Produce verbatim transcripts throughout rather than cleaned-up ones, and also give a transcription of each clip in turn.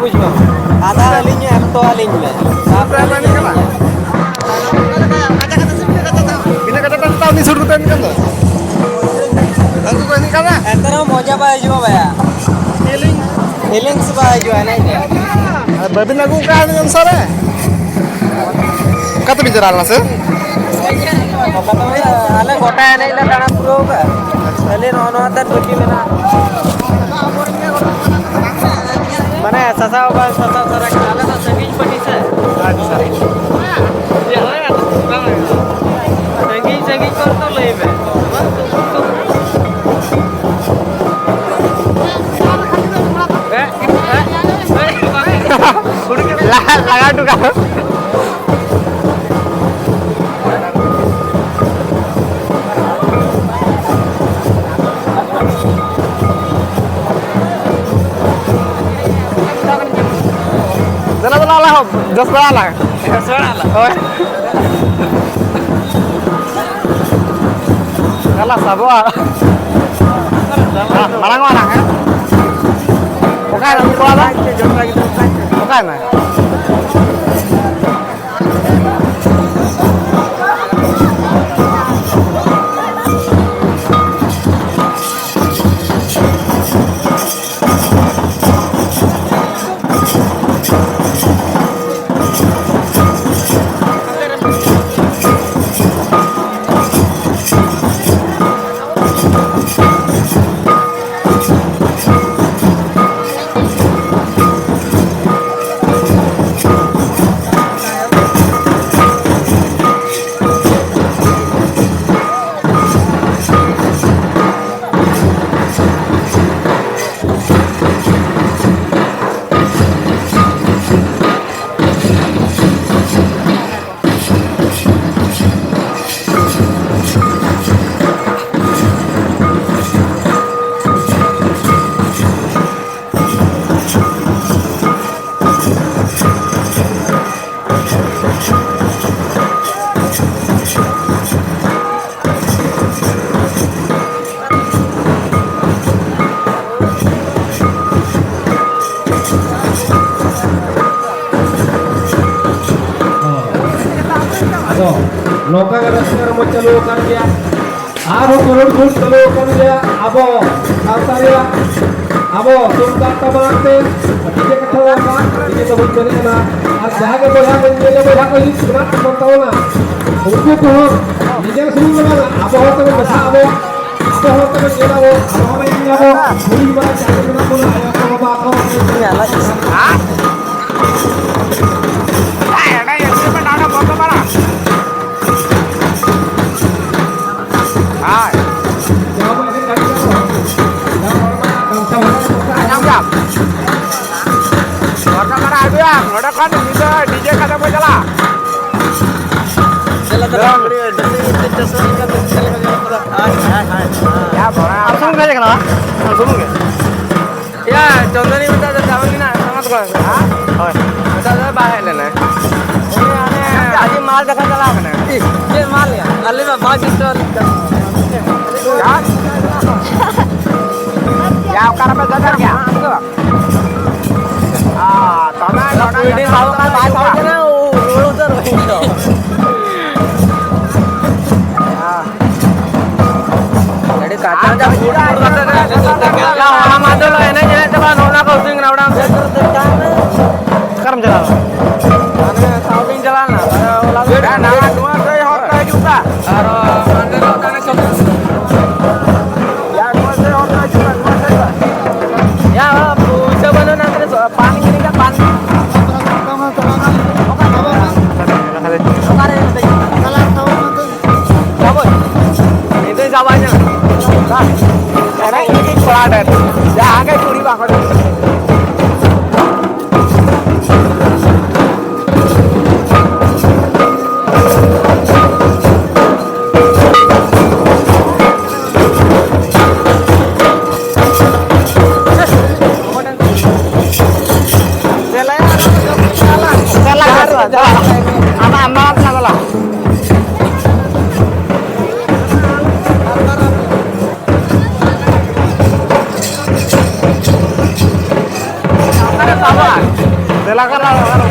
ᱵᱩᱡᱷᱟᱹᱣ᱾ ᱟᱫᱷᱟ ᱟᱹᱞᱤᱧ ᱮᱢ ᱦᱚᱴᱚ ᱟᱹᱞᱤᱧ ᱵᱮᱱ᱾ ᱛᱟᱨᱯᱚᱨᱮ ᱟᱹᱞᱤᱧ ᱮᱱᱮᱡ ᱠᱟᱱᱟ᱾ ᱤᱱᱟᱹ ᱠᱟᱛᱮ ᱫᱚ ᱩᱱᱤ ᱥᱩᱨ ᱨᱮ ᱛᱟᱦᱮᱱ ᱠᱟᱱ ᱫᱚ᱾ ᱩᱱᱠᱩ ᱠᱚ ᱮᱱᱮᱡ ᱠᱟᱱᱟ? ᱮᱱᱛᱮ ᱨᱮᱦᱚᱸ ᱢᱚᱡᱟ ᱵᱟᱭ ᱦᱤᱡᱩᱜᱼᱟ ᱵᱷᱟᱭᱟ᱾ ᱯᱷᱤᱞᱤᱝ᱾ ᱯᱷᱤᱞᱤᱝᱥ ᱵᱟᱭ ᱦᱤᱡᱩᱜᱼᱟ ᱮᱱᱮᱡ ᱨᱮ᱾ ᱟᱨ ᱵᱟᱹᱵᱤᱱ ᱟᱹᱜᱩ ᱠᱟᱜᱼᱟ ᱩᱱᱤ ᱚᱱᱥᱟᱨ ᱨᱮ? ᱚᱠᱟ ᱛᱮᱵᱤᱱ ᱪᱟᱞᱟᱣ ᱞᱮᱱᱟ ᱥᱮ? ᱚᱠᱟ ᱛᱮ ᱵᱚᱞᱮ ᱟᱞᱮ ᱜᱚᱴᱟ ᱮᱱᱮᱡ ᱞᱮ ᱫᱟᱬᱟ ᱯᱩᱨᱟᱹᱣ ᱠᱟᱜᱼᱟ᱾ ᱠᱷᱟᱹᱞᱤ ᱱᱚᱜᱼᱚ ᱱᱚᱣᱟ ᱛᱮᱫ ᱵᱟᱹᱠᱤ ᱢᱮᱱᱟᱜᱼᱟ᱾ ᱢᱟᱱᱮ ᱥᱟᱥᱟᱣ ᱵᱟᱝ ᱥᱟᱥᱟᱣ ᱥᱟᱨᱟ ᱠᱟᱱᱟ᱾ ᱟᱞᱮ ᱫᱚ ᱥᱟᱺᱜᱤᱧ ᱯᱟᱹᱴᱤ ᱥᱮ᱾ ᱟᱪᱪᱷᱟ᱾ ᱦᱳᱭ, ᱟᱫᱚ ᱵᱟᱝ ᱦᱩᱭᱩᱜᱼᱟ᱾ ᱥᱟᱺᱜᱤᱧ ᱥᱟᱺᱜᱤᱧ ᱠᱚᱨᱮ ᱫᱚ ᱞᱟᱹᱭ ᱢᱮ᱾ ᱞᱟᱜᱟ ᱦᱚᱴᱚ ᱠᱟᱜ ᱢᱮ᱾ ᱫᱮᱞᱟ, ᱫᱮᱞᱟ, ᱟᱞᱟᱝ ᱦᱚᱸ ᱡᱚᱥ ᱵᱟᱲᱟ ᱟᱞᱟᱝ᱾ ᱡᱚᱥ ᱵᱟᱲᱟ ᱟᱞᱟᱝ᱾ ᱦᱳᱭ᱾ ᱫᱮᱞᱟ, ᱥᱟᱵᱚᱜᱼᱟ᱾ ᱢᱟᱲᱟᱝ, ᱢᱟᱲᱟᱝ, ᱦᱮᱸ? ᱚᱠᱟᱭᱮᱱᱟ ᱩᱱᱤ ᱠᱚᱲᱟ ᱫᱚ? ᱚᱠᱟᱭᱮᱱᱟᱭ? ᱱᱚᱝᱠᱟ ᱜᱮ ᱨᱟᱹᱥᱠᱟᱹ ᱨᱚᱢᱚᱡᱽ ᱪᱟᱹᱞᱩ ᱟᱠᱟᱱ ᱜᱮᱭᱟ᱾ ᱟᱨᱦᱚᱸ ᱠᱷᱮᱞᱳᱰ ᱠᱚ ᱪᱟᱹᱞᱩ ᱟᱠᱟᱱ ᱜᱮᱭᱟ᱾ ᱟᱵᱚ ᱥᱟᱶᱛᱟ ᱨᱮᱭᱟᱜ ᱟᱵᱚ ᱛᱩᱢᱫᱟᱜ ᱴᱟᱢᱟᱠ ᱛᱮ ᱰᱤᱡᱮ ᱠᱟᱛᱷᱟ ᱫᱚ ᱵᱟᱝ, ᱰᱤᱡᱮ ᱫᱚ ᱵᱟᱹᱧ ᱢᱮᱱᱮᱫ ᱠᱟᱱᱟ᱾ ᱟᱨ ᱡᱟᱦᱟᱸ ᱜᱮ ᱵᱚᱭᱦᱟ ᱠᱚ, ᱧᱮᱞ ᱵᱚᱭᱦᱟ ᱠᱚ ᱦᱤᱡᱩᱜ ᱠᱟᱱᱟ ᱛᱟᱵᱚᱱᱟ, ᱩᱱᱠᱩ ᱠᱚᱦᱚᱸ ᱱᱤᱡᱮᱨ ᱥᱩᱢᱩᱝ ᱫᱚ ᱵᱟᱝᱟ, ᱟᱵᱚ ᱦᱚᱲ ᱛᱮᱵᱚᱱ ᱢᱮᱥᱟᱜ ᱟᱵᱚ, ᱟᱵᱚ ᱦᱚᱲ ᱛᱮᱵᱚᱱ ᱧᱮᱞ ᱟᱵᱚ, ᱟᱵᱚ ᱦᱚᱸ ᱵᱚᱱ ᱧᱮᱞ ᱟᱵᱚ, ᱦᱩᱰᱤᱧ ᱢᱟᱨᱟᱝ ᱡᱟᱦᱟᱸ ᱛᱤᱱᱟᱹᱜ ᱢᱮᱱᱟᱜ ᱵᱚᱱᱟ, ᱟᱭᱳ ᱠᱚ, ᱵᱟᱵᱟ ᱠᱚ, ᱦᱳᱭ᱾ ᱟᱸᱡᱚᱢ ᱠᱮᱫᱟᱢ? ᱵᱚᱨᱫᱷᱚᱢᱟᱱ ᱟᱹᱜᱩᱭᱟ, ᱱᱚᱰᱮ ᱠᱷᱚᱱ ᱧᱤᱫᱟᱹ ᱰᱤᱡᱮ ᱠᱟᱛᱮ ᱵᱚ ᱪᱟᱞᱟᱜᱼᱟ᱾ ᱪᱮᱫ ᱞᱮᱠᱟ ᱫᱚ ᱰᱟᱝᱨᱤ, ᱰᱟᱝᱨᱤ ᱪᱮᱫ ᱪᱟᱥ ᱦᱩᱭ ᱠᱟᱱ ᱛᱟᱦᱮᱸᱫ, ᱪᱮᱫ ᱞᱮᱠᱟ ᱧᱮᱞᱚᱜ ᱠᱟᱱᱟ? ᱦᱳᱭ, ᱦᱳᱭ, ᱦᱳᱭ᱾ ᱭᱟ, ᱵᱚᱲᱟ᱾ ᱟᱢ ᱥᱩᱢᱩᱝ ᱜᱮ ᱦᱮᱡ ᱠᱟᱱᱟ? ᱟᱢ ᱥᱩᱢᱩᱝ ᱜᱮ? ᱭᱟ, ᱪᱚᱱᱫᱚᱱᱤ ᱢᱮᱛᱟᱜ ᱫᱚ ᱫᱟᱢ ᱜᱮ ᱱᱟᱜ, ᱥᱟᱢᱟᱛ ᱠᱚ᱾ ᱦᱳᱭ᱾ ᱢᱮᱛᱟᱜ ᱫᱚ ᱵᱟᱭ ᱦᱮᱡ ᱞᱮᱱᱟ᱾ ᱩᱱᱤ ᱦᱟᱱᱮ ᱟᱹᱰᱤ ᱢᱟᱞ ᱫᱮᱠᱷᱟ ᱪᱟᱞᱟᱣ ᱠᱟᱱᱟ᱾ ᱪᱮᱫ ᱢᱟᱞ ᱭᱟ? ᱟᱞᱮ ᱢᱟ ᱵᱟᱭ ᱵᱤᱥᱴᱚ ᱟᱞᱮ ᱫᱚ᱾ ᱭᱟ, ᱚᱠᱟ ᱨᱮᱯᱮ ᱥᱮᱴᱮᱨ ᱠᱮᱜᱼᱟ? ᱟᱨ ᱛᱚᱵᱮ ᱱᱚᱰᱮ ᱩᱱᱤ ᱵᱟᱹᱦᱩ ᱠᱷᱟᱱ ᱵᱟᱭ ᱥᱟᱵ ᱠᱟᱱᱟ, ᱩ-, ᱩᱲᱩ ᱩᱛᱟᱹᱨ ᱦᱩᱭ ᱮᱱᱟ᱾ ᱟᱹᱰᱤ ᱠᱟᱴᱟ ᱡᱟ ᱯᱷᱩᱴ ᱯᱷᱩᱴ ᱠᱟᱛᱮ ᱨᱮ, ᱦᱚᱞᱟ ᱢᱟᱫᱷᱮᱨ ᱦᱤᱞᱳᱜ ᱮᱱᱮᱡ ᱮᱱᱮᱡ ᱛᱮ ᱵᱟᱝ ᱱᱚᱜᱼᱚ ᱱᱟ ᱠᱚ ᱟᱹᱠᱷᱨᱤᱧ ᱠᱟᱱᱟ, ᱚᱲᱟᱜ ᱮᱢ ᱥᱮᱴᱮᱨ ᱩᱛᱟᱹᱨ ᱠᱟᱜᱼᱟ᱾ ᱚᱠᱟᱨᱮᱢ ᱪᱟᱞᱟᱣ ᱞᱮᱱᱟ? ᱦᱟᱱᱮ ᱥᱟᱶᱛᱤᱧ ᱪᱟᱞᱟᱣ ᱞᱮᱱᱟ, ᱛᱟᱦᱞᱮ ᱦᱚᱞᱟ ᱫᱚ ᱦᱮᱸ, ᱱᱟᱣᱟ ᱱᱚᱣᱟ ᱥᱮᱫ ᱦᱚᱨ ᱠᱚ ᱦᱤᱡᱩᱜ ᱠᱟᱱ᱾ ᱟᱨ ᱢᱟᱫᱷᱮᱨ ᱦᱤᱞᱳᱜ ᱫᱚ ᱦᱟᱱᱮ ᱥᱚᱛ- ᱭᱟ, ᱱᱚᱣᱟ ᱥᱮᱫ ᱦᱚᱨ ᱠᱚ ᱦᱤᱡᱩᱜ ᱠᱟᱱ, ᱱᱚᱣᱟ ᱥᱮᱫ ᱫᱚ᱾ ᱭᱟ, ᱯᱩᱭᱥᱟᱹ ᱵᱟᱹᱱᱩᱜ ᱱᱟ, ᱛᱟᱦᱞᱮ ᱯᱟᱱ ᱠᱤᱨᱤᱧ ᱠᱟᱜ, ᱯᱟᱱ᱾ ᱚᱠᱟᱨᱮ? ᱥᱟᱵᱚᱭ᱾ ᱱᱤᱛᱚᱜ ᱥᱟᱵᱟᱭ ᱧᱟᱢ᱾ ᱮᱱᱮᱡ ᱞᱟᱹᱜᱤᱫ ᱠᱚᱲᱟ ᱰᱷᱮᱨ᱾ ᱡᱟᱦᱟᱸ ᱜᱮ ᱠᱩᱲᱤ ᱵᱟᱠᱚ ᱰᱷᱮᱨ᱾ ᱫᱮᱞᱟ ᱭᱟ, ᱟᱫᱚ ᱡᱚᱢ ᱧᱩ ᱪᱟᱞᱟᱜ᱾ ᱪᱟᱞᱟᱜ, ᱪᱟᱞᱟᱜ, ᱪᱟᱞᱟᱜ᱾ ᱟᱢᱟᱜ, ᱟᱢᱟᱜ ᱚᱲᱟᱜ ᱪᱟᱞᱟᱜ᱾ ᱫᱮᱞᱟ ᱠᱚ ᱞᱟᱲᱟᱜ ᱠᱟᱱᱟ᱾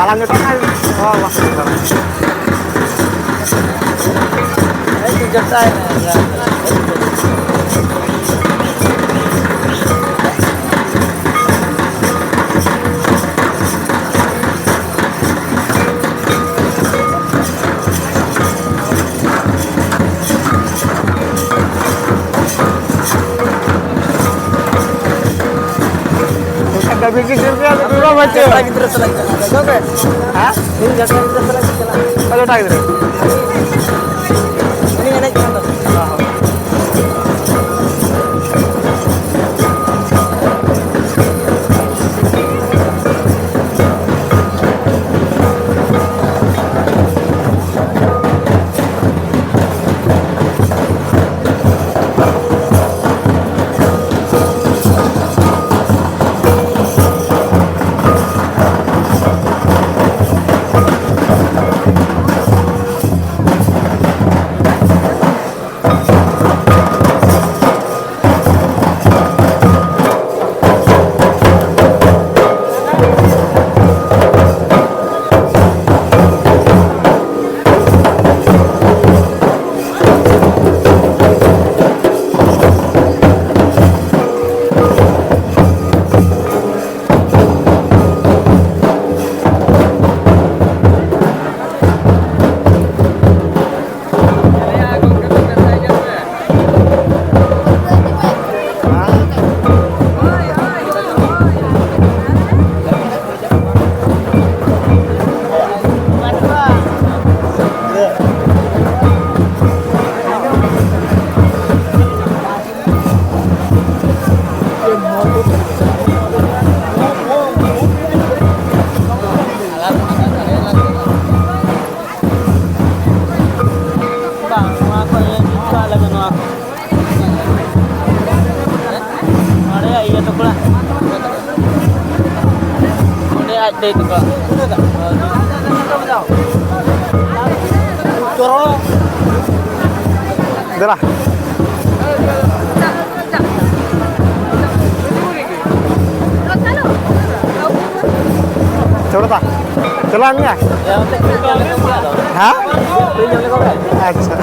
ᱟᱲᱟᱝ ᱜᱮ ᱛᱟᱦᱮᱸ ᱠᱟᱱᱟ᱾ ᱦᱚᱸ, ᱵᱟᱝ ᱥᱮᱴᱮᱨ ᱫᱟᱲᱮᱭᱟᱜᱼᱟ᱾ ᱦᱮᱡ ᱡᱚᱴᱟᱭ ᱱᱟ, ᱡᱟ᱾ ᱠᱚᱲᱟ ᱜᱤᱫᱽᱨᱟᱹ ᱥᱟᱞᱟᱜ ᱪᱟᱞᱟᱜ ᱢᱮ, ᱜᱚᱝᱠᱮ᱾ ᱦᱮᱸ? ᱤᱧ ᱡᱟᱴᱟ ᱜᱤᱫᱽᱨᱟᱹ ᱥᱟᱞᱟᱜ ᱤᱧ ᱪᱟᱞᱟᱜᱼᱟ᱾ ᱚᱠᱟ ᱡᱟᱴᱟ ᱜᱤᱫᱽᱨᱟᱹ? ᱩᱱᱤ ᱮᱱᱮᱡ ᱠᱟᱱ ᱫᱚ᱾ ᱵᱟᱝ, ᱱᱚᱣᱟ ᱠᱚ ᱤᱭᱟᱹ ᱡᱩᱛ ᱠᱟᱜ ᱞᱟᱹᱜᱤᱫ ᱱᱚᱣᱟ ᱠᱚ᱾ ᱱᱚᱰᱮ ᱤᱭᱟᱹ ᱛᱟᱠᱚ ᱚᱲᱟᱜ᱾ ᱚᱸᱰᱮ ᱟᱡ ᱫᱟᱹᱭ ᱛᱟᱠᱚ᱾ ᱫᱮᱞᱟ᱾ ᱪᱷᱳᱲ ᱫᱟ᱾ ᱪᱟᱞᱟᱜ ᱜᱮᱭᱟ? ᱦᱮᱸ? ᱟᱪᱪᱷᱟ᱾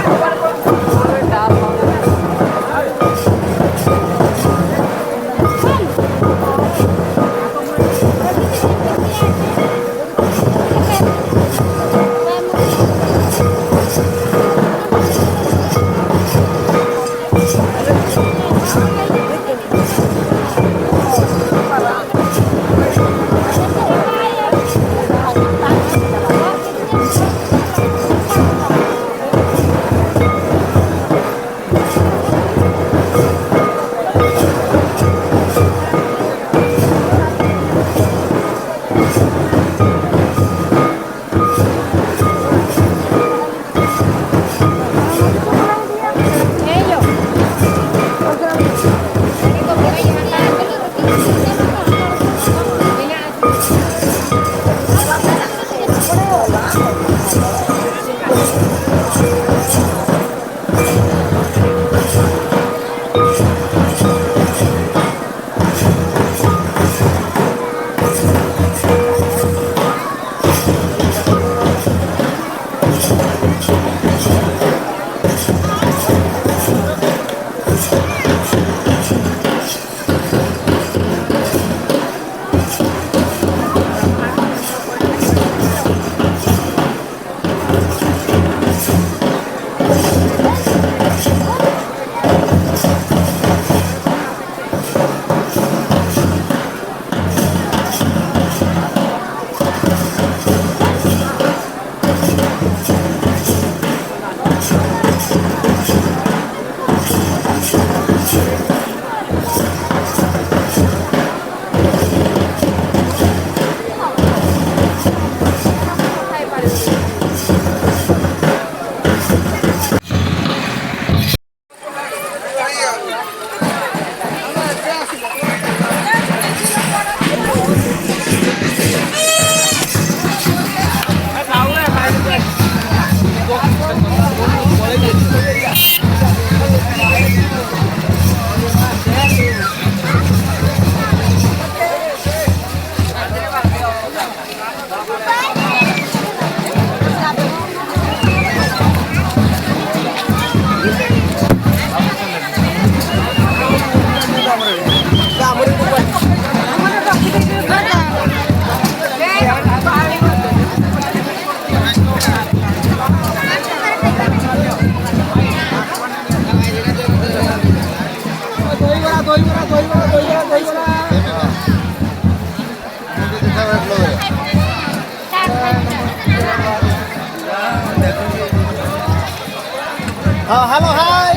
ᱦᱮᱸ, ᱦᱮᱞᱳ, ᱦᱟᱭ᱾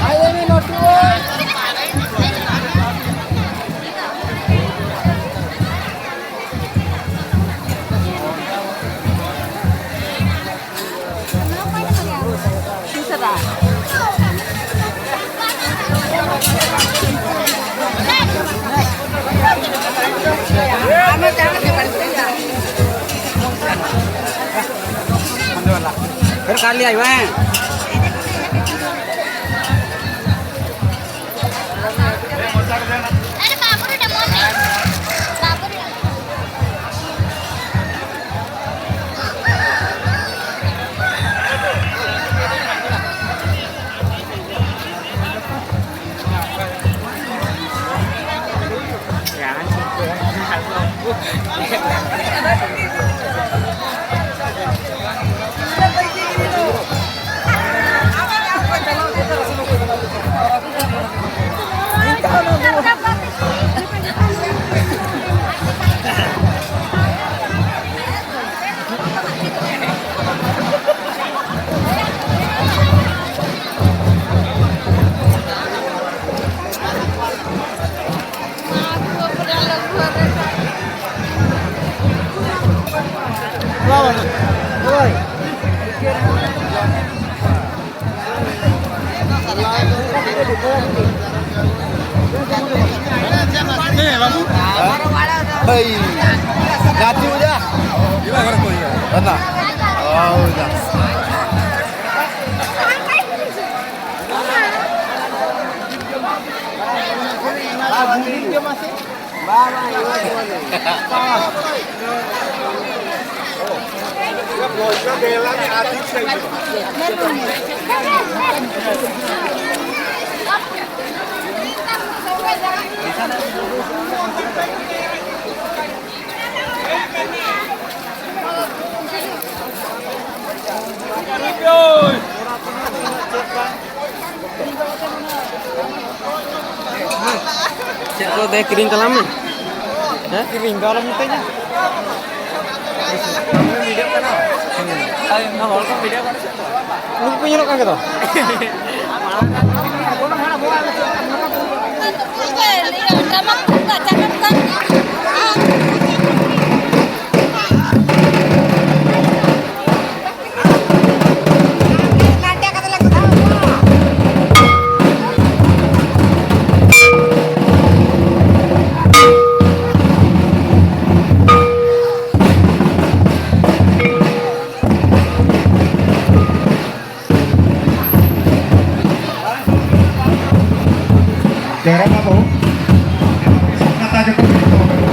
ᱦᱟᱭ, ᱮᱢ ᱤ ᱱᱚᱴᱩ᱾ फिर कर लिया, यूं है। ᱦᱮᱸ, ᱵᱟᱹᱵᱩ᱾ ᱦᱳᱭ᱾ ᱜᱟᱛᱮ ᱵᱚᱭᱦᱟ᱾ ᱦᱮᱸ᱾ ᱦᱳᱭ᱾ ᱪᱮᱫ ᱠᱚ ᱫᱮ ᱠᱤᱨᱤᱧ ᱛᱟᱞᱟᱝ ᱢᱮ? ᱦᱮᱸ? ᱠᱤᱨᱤᱧ ᱫᱚ ᱟᱞᱚᱢ ᱢᱤᱛᱟᱹᱧᱟ᱾ ᱩᱱᱠᱩ ᱠᱚ ᱧᱮᱞᱚᱜ ᱠᱟᱱ ᱜᱮᱫᱚ᱾ ᱡᱟᱣᱨᱟ ᱢᱟ ᱵᱟᱹᱵᱩ᱾ ᱠᱟᱛᱷᱟ ᱡᱚᱛᱚ